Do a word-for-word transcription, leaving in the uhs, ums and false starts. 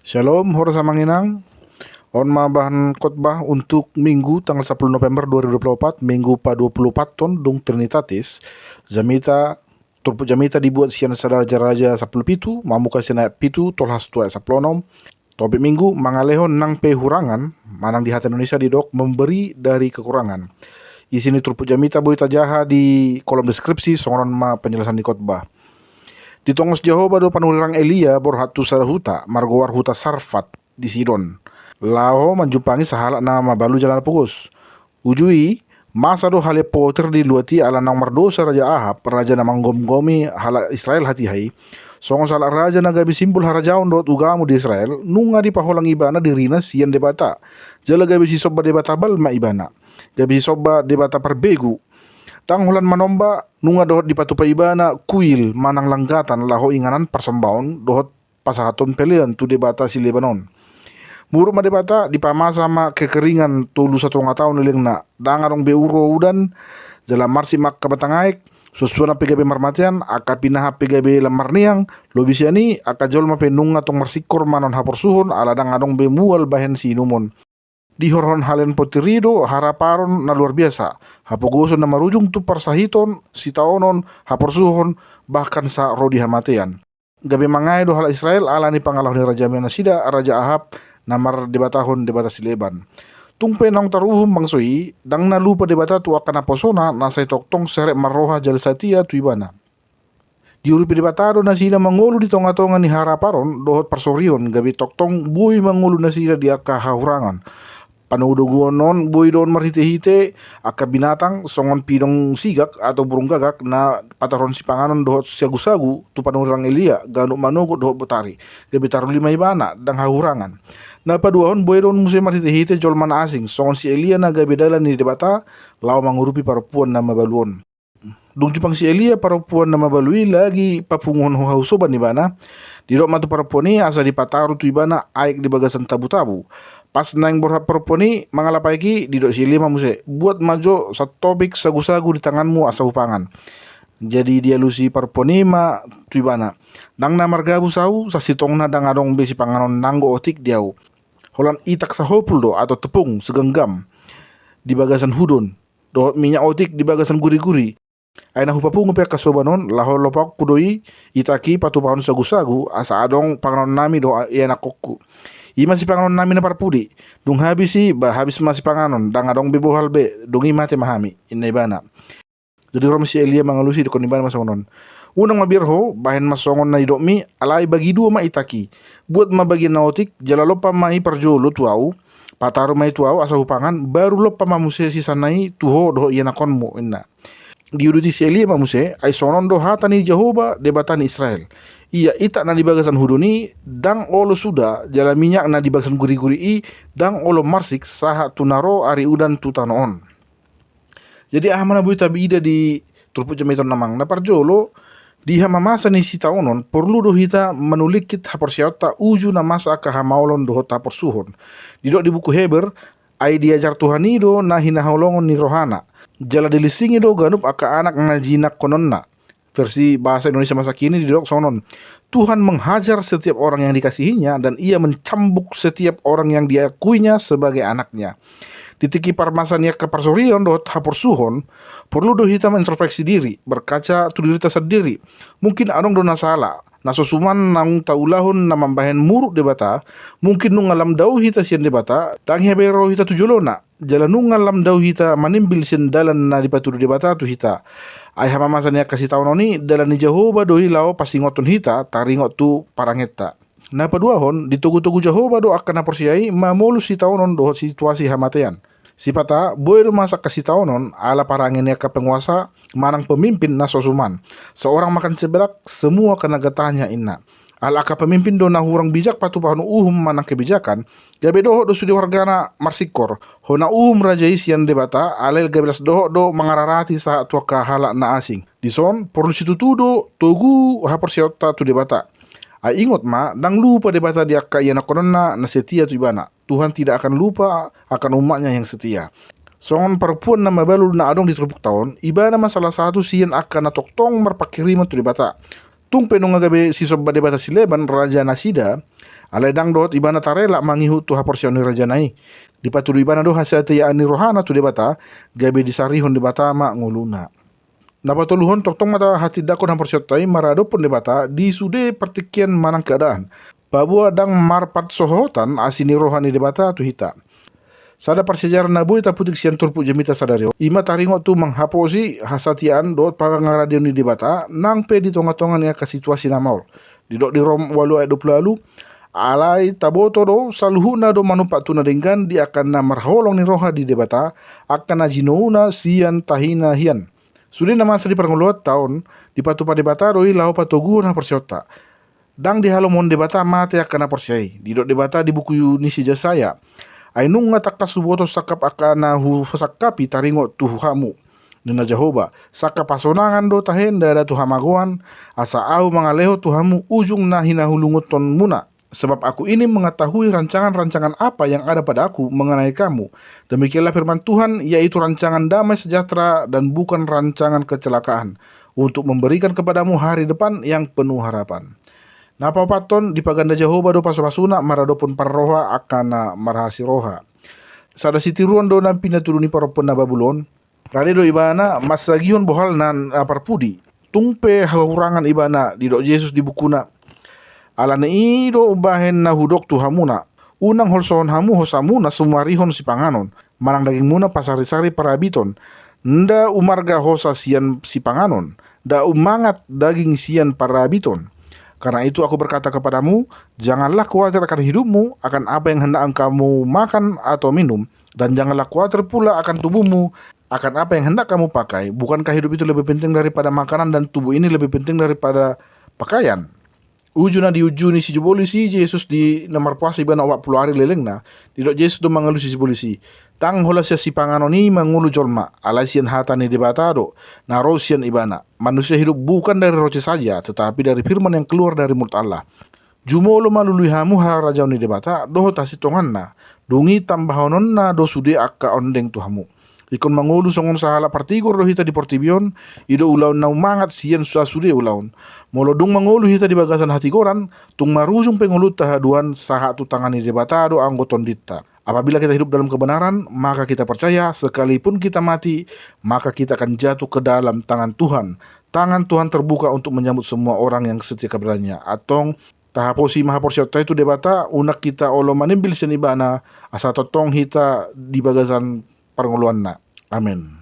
Shalom, horas amang inang. On ma bahan khotbah untuk Minggu tanggal sepuluh November dua ribu dua puluh empat, Minggu pa dua puluh empat ton dung Trinitatis. Jamita, turpuk jamita dibuat sian Sada Raja-raja sepuluh pitu, mamungka sian ayat pitu, tolhas tu ayat sepuluh onom. Topik Minggu, mangalehon nang pe hurangan, manang di hata Indonesia didok memberi dari kekurangan. Isi ni turpuk jamita boi tajaha di kolom deskripsi, songon on ma penjelasan ni khotbah. Ditongos Jahowa do panurirang Elia borhat tu sada huta, margoar huta Sarfat di Sidon. Laho manjumpangi sahalak na mabalu jala na pogos. Uju i, masa do halean potir di luat i ala naung mardosa Raja Ahab, raja na manggomgomi halak Israel hatiha i. Songon sahalak raja na gabe simbol harajaon dohot ugamo di Israel, nunga dipaholang ibana dirina sian Debata. Jala gabe sisomba debata Baal ma ibana. Gabe sisomba debata parbegu. Ndang holan manomba, nunga dohot dipatupa ibana kuil manang langgatan laho inganan parsombaon dohot pasahathon pelean tu debata sileban on. Muruk ma Debata, dipamasa ma kekeringan tolu satonga taon lelengna, ndang adong be ro udan, jala marsik ma angka batang aek, suansuanna pe gabe marmatean, angka pinahan pe gabe lam marneang, lobi sian i, angka jolma pe nunga tong marsingkor manang haporsuhon, ala ndang adong be mual bahen siinumon. Dihorhon halean potir i do haraparon na luar biasa, hapogoson na marujung tu parsahiton, sitaonon, haporsuhon, bahkan sa ro di hamatean. Gabe mangae do halak Israel ala ni pangalaho ni rajana nasida Raja Ahab na mardebatahon debata sileban. Tung pe naung taruhum bangso i, ndang na lupa Debata tu angka naposona na sai tongtong serep marroha jala satia tu ibana. Diurupi Debata do nasida mangolu di tongatonga ni haraparon dohot parsorion, gabe tongtong boi mangolu nasida di angka hahurangan. Panogunoguon on boi do on marhitehite angka binatang songon pidong sigak atau burung gagak na pataruhon sipanganon dohot sagusagu tu panurirang Elia ganup manogot dohot botari. Gabe taruli ma ibana ndang hahurangan. Na paduahon boi do on muse marhitehite jolma na asing songon si Elia na gabe dalan ni Debata laho mangurupi parompuan na mabalu on. Dung jumpang si Elia parompuan na mabalu i lagi papunguhon hausoban ibana, didok ma tu parompuan i asa dipataru tu ibana aek di bagasan tabutabu. Pas naeng borhat parompuan i mangalap aek i, didok si Elia ma muse, buat ma jo santopik sagusagu di tanganmu asa hupangan. Jadi dialusi parompuan i ma tu ibana, ndang na margabus ahu, sasintongna ndang adong be sipanganon nanggo otik di ahu. Holan itak sahopul do atau tepung segenggam di bagasan hudon, dohot minyak otik di bagasan guriguri. Ai na hupapungu pe angka soban on, laho lopaonku do i, itak i patupahon sagusagu, asa adong panganonnami dohot ianakhonku. I ma sipanganonnami na parpudi. Dung habis i, ba habis ma sipanganon, ndang adong be bohal be, dung i mate ma hami, inna ibana. Jadi ro ma si Elia mangalusi, didokkon ibana ma songon on. Unang mabiar ho, bahen ma songon na nidokmi, alai bagi dua ma itak i. Buat ma bagian na otik, jala lompa ma i parjolo tu ahu, pataru ma i tu ahu asa hupangan, baru lompa ma muse sisana i tu ho dohot ianakhonmu, inna. Diuduti si Elia ma muse, ai songon on do hata ni Jahowa, Debata ni Israel. Ia itak na di bagasan hudon i, ndang olo suda, jala minyak na di bagasan guriguri i, ndang olo marsik, sahat tu na ro ari udan tu tano on. Jadi aha ma na boi taida di turpuk jamita on amang? Na parjolo, di hamamasa ni sitaonon, porlu do hita manulingkit haporseaonta uju na masa angka hamaolon dohot haporsuhon. Didok di buku Heber, ai diajar Tuhan i do na hinaholongon ni rohana. Jala dilinsingi do ganup angka anak na jinangkononna. Versi bahasa Indonesia masa kini didok songon on, Tuhan menghajar setiap orang yang dikasihinya dan ia mencambuk setiap orang yang diakuinya sebagai anaknya. Di tingki parmasa ni angka parsorion dohot haporsuhon, porlu do hita mengintrospeksi diri, berkaca tu dirita sandiri. Mungkin adong do na sala, na so suman naung taulahon na mambahen muruk Debata, mungkin nunga lam dao hita sian Debata, ndang hape ro hita tu jolona. Jala nunga lam dao hita manimbil sian dalan na dipatudu Debata tu hita. Ai hamamasa ni angka sitaonon i, dalan ni Jahowa do i laho pasingothon hita taringot tu parangenta. Na paduahon, ditogutogu Jahowa do angka na porsea i mamolus sitaonon dohot situasi hamatean. Sipata, boi do masa angka sitaonon ala parange ni angka penguasa manang pemimpin na so suman. Seorang makan seblak, semua kena getahnya, inna. Ala angka pemimpin do na hurang bijak patupahon uhum manang kebijakan, gabe dohot do sude wargana marsingkor. Hona uhum raja i sian Debata, alai gabe las dohot do mangararati sahat tu angka halak na asing. Dison, porlu situtu do togu haporseaonta tu Debata. Ai ingot ma, ndang lupa Debata di angka ianakkononna na setia tu Ibana. Tuhan tidak akan lupa akan umat-Nya yang setia. Songon parompuan na mabalu na adong di turpukta on, ibana ma salah satu sian angka na tongtong marpanghirimon tu Debata. Tung pe nunga gabe sisomba debata sileban raja nasida, Alai ndang dohot ibana tarela mangihut tu haporseaon ni rajana i. Dipatudu ibana do hasatiaan ni rohana tu Debata, gabe disarihon Debata ma ngoluna. Na patoluhon, tongtong ma tahatindangkon haporseaonta i maradophon Debata di sude partingkian manang keadaan. Paboa ndang marpansohotan asi ni roha ni Debata tu hita. Sada parsiajaran na boi taputik sian turpuk jamita sadari on, i ma taringot tu manghaposi hasatiaan dohot pangaradeon ni Debata nang pe di tongatonga ni angka situasi na maol. Didok di Rom ualu ayat dua pulu ualu, alai taboto do saluhutna do manumpak tu na denggan di angka na marholong ni roha ni Debata, angka na jinouna sian tahina hian. Sude na masa di parngoluanta on, dipatupa Debata do i laho patoguhon haporseaonta. Ndang dihalomohon Debata mate angka na porsea i. Didok Debata di buku ni si Jesaya, ai nunga tangkas huboto sangkap angka na husangkapi taringot tu hamu, ninna Jahowa. Sangkap hasonangan do tahe, ndada tu hamagoan, asa ahu mangalehon tu hamu ujung na hinahulungunhonmuna. Sebab Aku ini mengetahui rancangan-rancangan apa yang ada pada-Ku mengenai kamu. Demikianlah firman Tuhan, yaitu rancangan damai sejahtera dan bukan rancangan kecelakaan, untuk memberikan kepadamu hari depan yang penuh harapan. Na paopathon, dipaganda Jahowa do pasupasuna maradophon parroha angka na marhasi roha. Sada sitiruon do na pinatudu ni parompuan na babul on. Rade do ibana mansagihon bohalna na parpudi. Tung pe hahurangan ibana, didok Jesus di bukuna, alani i do umbahen na hudok tu hamuna, unang holsohon hamu hosamuna sumarihon sipanganon, manang dagingmuna pasarisari parabiton. Nda umarga hosa sian sipanganon, nda umangat daging sian parabiton. Karena itu Aku berkata kepadamu, janganlah khawatir akan hidupmu, akan apa yang hendak kamu makan atau minum, dan janganlah khawatir pula akan tubuhmu, akan apa yang hendak kamu pakai. Bukankah hidup itu lebih penting daripada makanan, dan tubuh ini lebih penting daripada pakaian? Uju na diuju ni sibolis i Jesus di na marpuasa ibana opat pulu ari lelengna, didok Jesus do mangalusi sibolis i, ndang holan sian sipanganon i mangolu jolma, alai sian hata ni Debata do na ro sian ibana. Manusia hidup bukan dari roti saja, tetapi dari firman yang keluar dari mulut Allah. Jumolo ma lului hamu harajaon ni Debata dohot hasintonganna, dung i tambahononna do sude angka ondeng tu hamu. Ingkon mangolu songon sahalak partigor do hita di portibi on, i do ulaon na umangat sian sasude ulaon. Molo dung mangolu hita di bagasan hatigoran, tung marujung pe ngolunta haduan, sahat tu tangan ni Debata do anggo tondinta. Apabila kita hidup dalam kebenaran, maka kita percaya, sekalipun kita mati, maka kita akan jatuh ke dalam tangan Tuhan. Tangan Tuhan terbuka untuk menyambut semua orang yang setia kepada-Nya. Antong, tahaposi ma haporseaonta i tu Debata, unang hita olo manimbil sian Ibana, asa tongtong hita di bagasan parngoluanna. Amen.